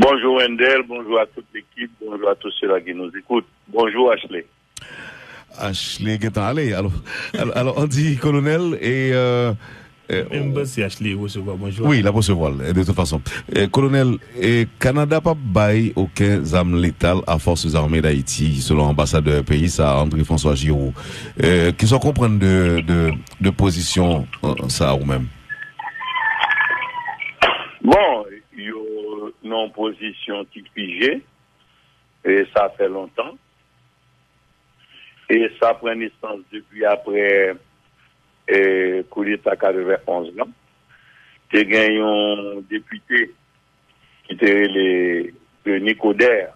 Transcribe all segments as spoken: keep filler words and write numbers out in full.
Bonjour Wendell, bonjour à toute l'équipe, bonjour à tous ceux-là qui nous écoutent. Bonjour Ashley. Ashley gentan ale. Alò, alò, alò, an di kolonèl e euh, Mwen panse Ashley resevwa bonjou. Wi, l ap resevwa l, de tout fason. Eh, kolonèl, eh, Kanada p ap bay okenn zam letal a Forces Armées d'Haïti, selon anbasadè peyi sa a, André François Giroux. Eh, kisa w konprann de, de, de pozisyon eh, sa a ou menm? Bon, yo nan pozisyon ki fije, e sa fè lontan. E sa pran nesans depi apre e, koudeta katrevenn onz lan. Te gen yon depite ki te rele Denis Coderre.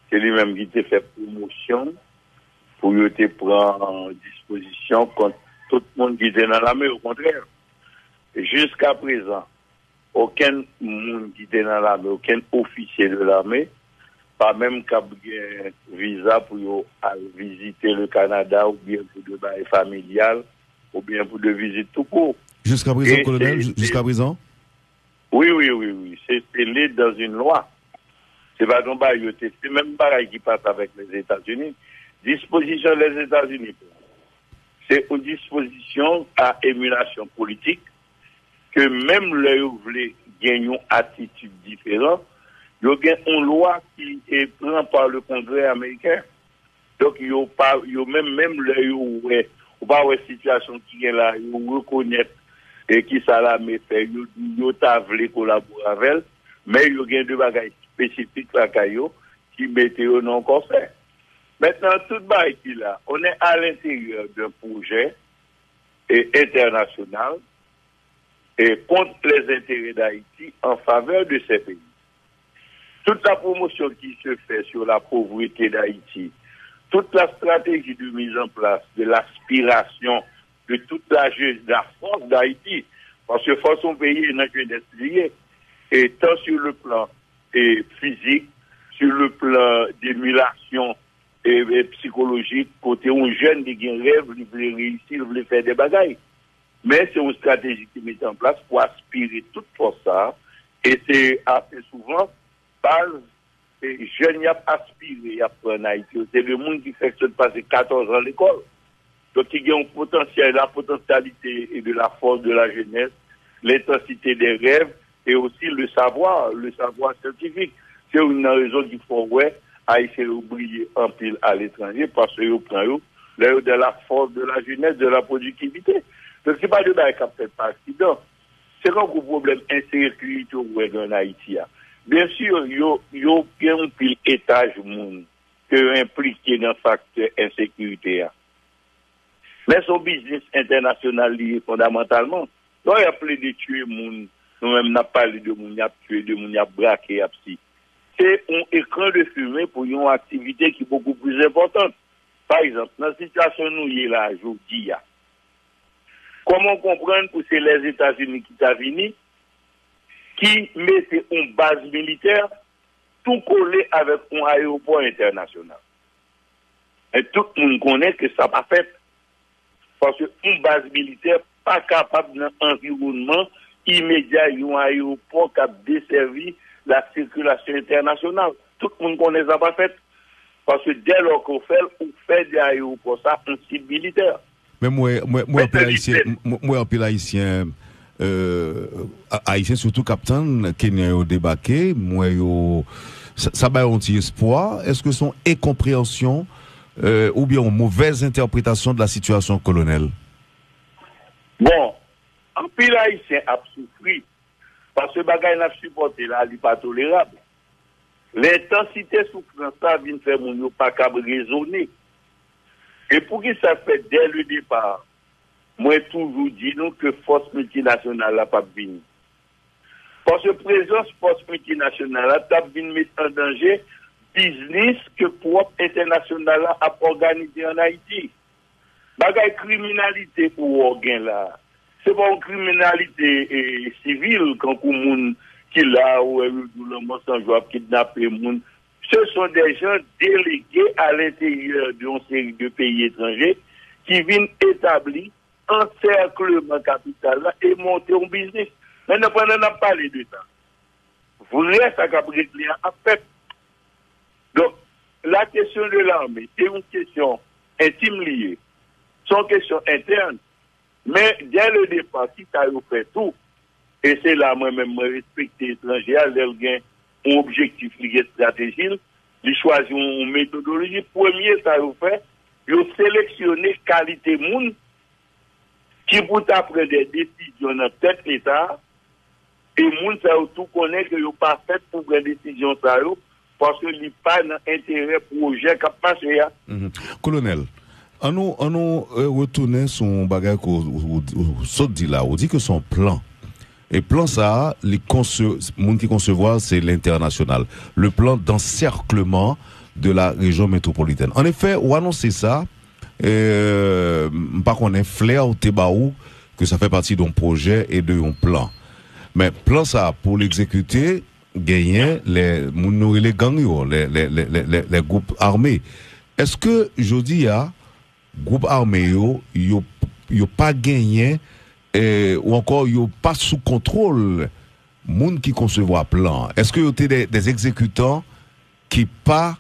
Se li menm ki te fè pwomosyon pou yo te pran dispozisyon kont tout moun ki te nan lame. Okontrè, jiska prezan, okenn moun ki te nan lame, okenn ofisye de lame, pa menm k ap gen viza pou yo al vizite le Kanada oubyen pou de bagay familyal oubyen pou de vizit tou kou. Jiska prezan, kolonèl, jiska prezan? Wi, wi, wi, wi. Se sele dans une loi. Se pa yon bagay yo te. Se menm bagay ki pase avèk Lèzetazini. Dispozisyon Lèzetazini pran, se yon dispozisyon a emilasyon politik ke menm lè yo vle gen yon atitid diferan, yo gen yon lwa ki e pran pa le Kongrè ameriken. Donk yo pa yo menm menm lè yo wè ou pa wè sitiyasyon ki gen la, yo rekonèt e ki sa lame fè, yo di yo ta vle kolabore avè l, men yo gen de bagay espesifik lakay yo ki mete yo nan kòfè. Mentnan tout bagay ki la, on est à l'intérieur d'un projet et international et contre les intérêts d'Haïti en faveur de ces pays. Toute la promotion qui se fait sur la pauvreté d'Haïti, toute la stratégie de mise en place de l'aspiration de toute la, je- la force d'Haïti, parce que force son pays est dans une lié, et tant sur le plan et physique, sur le plan d'émulation et, et psychologique, kote yon jèn ki gen rèv, li vle reyisi, li vle fè de bagay. Men se yon estrateji ki mete an plas pou aspire tout fòs sa a. E se ase souvan baz e jèn y ap aspire, y ap pran an Ayiti yo, se de moun ki fèk sot pase katòz an lekòl. Donk ki gen yon potansyèl, la potansyalite e de la force de la jeunesse, l'intensité des rêves et aussi le savoir, le savoir scientifique. Se youn nan rezon ki fè w wè Ayisyen yo briye anpil aletranje, paske yo pran yo lè yo dans la force de la jeunesse, de la productivité. Donk se pa de bagay k ap fèt pa aksidan. Se tankou pwoblèm ensekirite ou wè gen an Ayiti a. Byen si, yo, yo gen yon pil etaj moun ke yo enplike nan faktè ensekirite a. Men se yon biznis entènasyonal li ye fondamantalman. Lè y ap plede tiye moun, nou menm n ap pale de moun y ap tiye, de moun y ap brake, y ap si. Se yon ekran de fimen pou yon aktivite ki bokou plis enpòtan. Pa egzanp, nan sitiyasyon nou ye la a jodi a, kòman w konprann pou se Lèzetazini ki ta vini, ki mete yon baz militè tou kole avèk yon ayewopò entènasyonal? Men tout moun konnen ke sa pa fèt. Paske yon baz militè pa kapab nan anviwònman imedya yon ayewopò k ap desèvi la sikilasyon entènasyonal. Tout moun konnen sa pa fèt. Paske dè lò ke w fè l, ou fè de ayewopò sa yon sib militè. Men m wè, m wè, m wè anpil Ayisyen, m wè anpil Ayisyen, euh, Ayisyen sitou k ap tann Kenyan yo debake, m wè yo, sa, sa ba yo yon ti espwa. Èske se yon enkonpreyansyon euh, oubyen yon movèz entèpretasyon de la sitiyasyon, kolonèl? Bon, anpil Ayisyen ap soufri paske bagay n ap sipòte la, li pa tolerab. Lentansite soufrans la vin fè moun yo pa kab rezone. E poukisa fè, dè le depar, mwen toujou di nou ke fòs miltinasyonal la p ap vini? Paske prezans fòs miltinasyonal la t ap vin met an danje biznis ke pwòp entènasyonal la ap òganize an Ayiti. Bagay kriminalite ou wè w gen la a, se pa yon kriminalite e, sivil, kankou moun ki la a, ou wè yo di w lanmò san jou ap kidnape moun. Ce sont des gens délégués à l'intérieur de yon seri de peyi etranje ki vin etabli ansèkleman kapital la e monte yon biznis. Mentnan, pandan n ap pale de sa, vrè sa k ap regle a ap fèt. Donk, la question de l'armée, se yon kesyon entim li ye. Se yon kesyon entèn. Men, dès le départ, kit a yo fè tou, e se la mwen menm mwen respekte etranje a, lè l gen yon objektif, li gen estrateji l, li chwazi yon, yon metodoloji. Premye sa yo fè, yo seleksyone kalite moun ki pou ta pran de desizyon nan tèt Leta a, e moun sa yo tou konnen ke yo pa fèt pou pran desizyon sa yo, paske li pa nan enterè pwojè k ap mache a. Kolonèl, an nou, an nou retounen sou yon bagay ke w sot di la. Ou di ke se yon plan. E plan sa a, li konse, moun ki konsevwa l se lentènasyonal. Le plan d'encerclement de la région métropolitaine. An efè, ou anonse sa, e, m pa konnen flè ou te ba ou ke sa fè pati de yon pwojè e de yon plan. Men plan sa a, pou l egzekite, genyen lè moun nou rele gang yo, lè, lè, lè, lè, lè, lè gwoup ame. Èske jodi a, gwoup ame yo, yo, yo pa genyen, e, ou ankò yo pa sou kontwòl moun ki konsevwa plan an? Èske yo te de, de egzekitan ki pa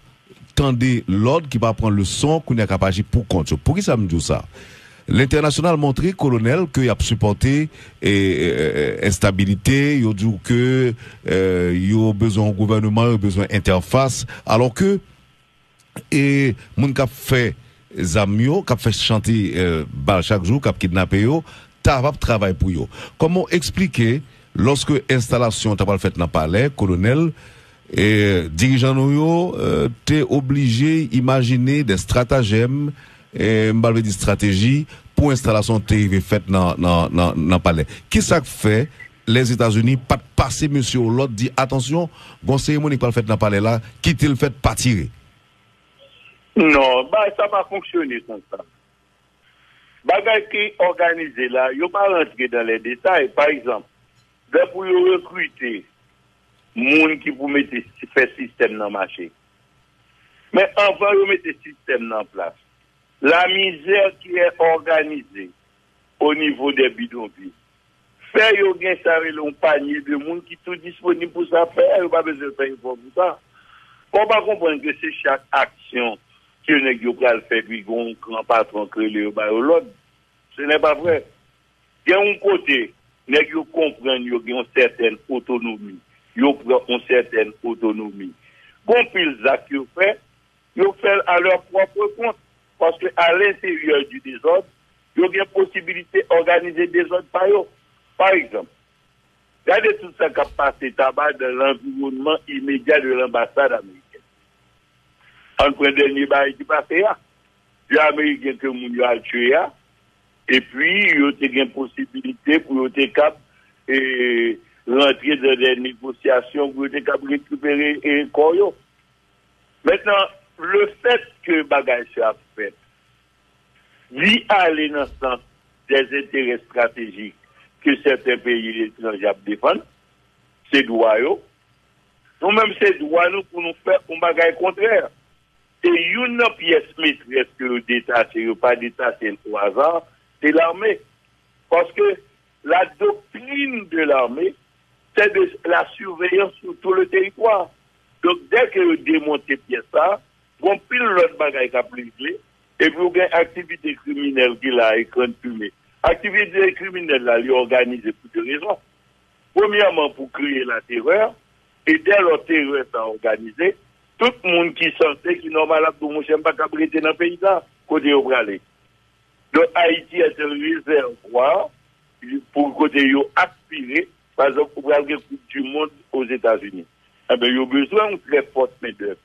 tande lòd, ki pa pran leson, kounye a k ap aji pou kont yo? Poukisa m di w sa? Lentènasyonal montre, kolonèl, ke y ap sipòte e, e, e, enstabilite, yo di w ke e, yo bezwen yon gouvèneman, yo bezwen entèfas, alò ke e, moun k ap fè zam yo, k ap fè chante e, bal chak jou, k ap kidnape yo, ta p ap travay pou yo. Kòman w eksplike, lòske enstalasyon ta pral fèt nan palè, kolonèl, e, dirijan nou yo e, te oblije imajine de estratajèm, e, m pa vle di estrateji, pou enstalasyon te rive fèt nan, nan, nan, nan palè? Kisa k fè Lèzetazini pa t pase mesye yo lòd, di, "Atansyon, gon seremoni k pral fèt nan palè la, kite l fèt, pa tire"? Non, bagay sa pa fonksyone konsa. Bagay ki òganize la, yo pa rantre dan lè detay. Pa egzanp, lè pou yo rekrite moun ki pou mete, fè sistèm nan mache. Men anvan yo mete sistèm nan an plas, la misère qui est organisée au niveau des bidonvilles fè yo gen sa rele yon panye de moun ki tou disponib pou sa fè a, yo pa bezwen fè efò pou sa. Fò w pa konprann ke se chak aksyon ke nèg yo pral fè, pi gen yon gran patwon k rele yo ba yo lòd. Ce n'est pas vrai. Gen yon kote, nèg yo konprann yo gen yon sètèn otonomi. Yo pran yon sètèn otonomi. Gon pil zak yo fè, yo fè l à leur propre compte. Paske à l'intérieur du désordre, yo gen posibilite òganize dezòd pa yo. Pa egzanp, gade tout sa k ap pase Taba dans l'environnement immédiat de l'ambassade américaine. Ann pran dènye bagay ki pase a. De Ameriken ke moun yo al tiye a, epi yo te gen posibilite pou yo te kab e, rantre dan de negosyasyon, pou yo te kab rekipere e, kò yo. Mentnan, le fèt ke bagay sa ap fèt, li ale nan sans des intérêts stratégiques ke sèten peyi etranje ap defann, se dwa yo. Nou menm, se dwa nou pou nou fè yon bagay kontrè. E youn nan pyès metrès ke yo detache, yo pa detache l o aza, se lame. Paske la doctrine de l'armée, c'est de la surveillance sur tout le territoire. Donk, dè ke yo demonte pyès sa, gon pil lòt bagay k ap regle, epi ou gen aktivite kriminèl ki la e krann fimen. Aktivite kriminèl la, li òganize pou de rezon. Premyèman, pou kreye laterè, e dè lò terè sa òganize, tout moun ki sanse, ki nòmal ap di w, monchè, m pa kab rete nan peyi sa, kote yo prale? Donk, Ayiti est un réservoir pou kote yo aspire, pa egzanp, ou pral gen Koup di Mond Ozetazini. Enben, yo bezwen yon trè fòt mendèv.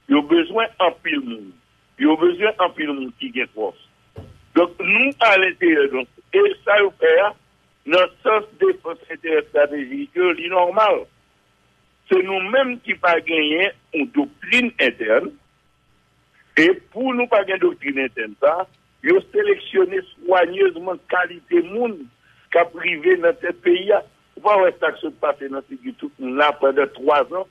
Yo bezwen anpil moun. Yo bezwen anpil moun ki gen fòs. Donk, nou, alenteryè, donk, e sa yo fè a, nan sans defans enterè estratejik yo, li nòmal. Se nou menm ki pa genyen yon doktrin entèn, e pou nou pa gen doktrin entèn sa, yo seleksyone swanyezman kalite moun k ap rive nan tèt peyi a. Ou pa wè sa k sot pase nan figi tout moun la pandan twa zan?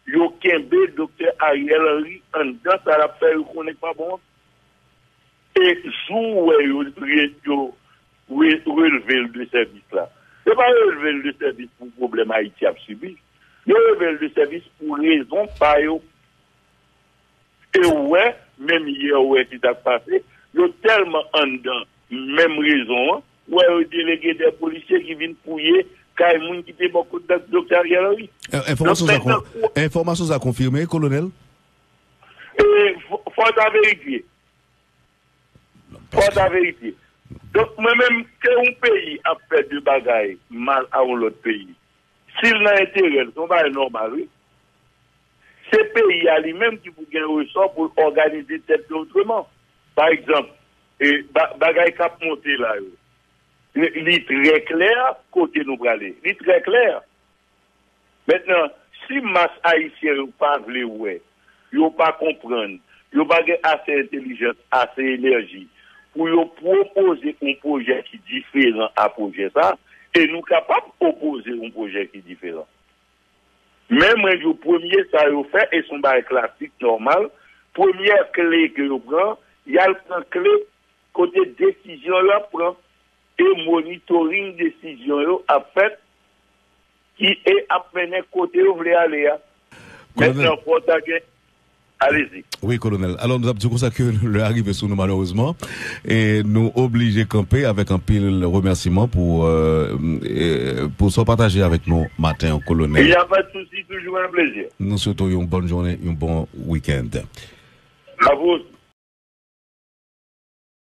Yo kenbe Doktè Ariel Henry anndan sa l ap fè, yo konnen k pa bon an. E jou w wè yo re- yo re- relve l de sèvis la, yo pa relve l de sèvis pou pwoblèm Ayiti ap sibi. Yo reve l de sèvis pou rezon pa yo. E ou wè, menm yè ou wè ki t ap pase, yo tèlman anndan menm rezon an, ou wè yo delege de polisye ki vin fouye kay moun ki te bò kot Doktè Ariel Henry. Donk, enfòmasyon sa kon- mentnan, ou- enfòmasyon sa konfime, kolonèl? E fò, fò ta verifye. Fò ta verifye. Donk, mwen menm, ke yon peyi ap fè de bagay mal a yon lòt peyi, si l nan enterè l, se yon bagay nòmal, wi. Se peyi a li menm ki pou gen resò pou l òganize tèt li otreman. Pa egzanp, e, ba- bagay k ap monte la yo, li, li trè klè kote nou prale. Li trè klè. Mentnan, si mas ayisyen yo pa vle wè, yo pa konprann, yo pa gen ase entèlijans, ase enèji pou yo pwopoze yon pwojè ki diferan a pwojè sa, e nou kapab opoze yon pwojè ki diferan. Men mwen di w, premye sa yo fè, e se yon bagay klasik, nòmal, premyè kle ke yo pran, y al pran kle kote desizyon yo ap pran, e monitoring desizyon yo ap fèt, ki e ap mennen kote yo vle ale a. Mentnan, fò ta gen, alezi. Wi, kolonèl. Alò, nou ap di konsa ke lè a rive sou nou, malerezman. E nou oblije kanpe avèk anpil remèsiman pou, euh, e pou sa w pataje avèk nou maten an, kolonèl. Y a pas de souci, toujours un plaisir. Nou swete w yon bòn jounen, yon bon wikenn. A vous aussi.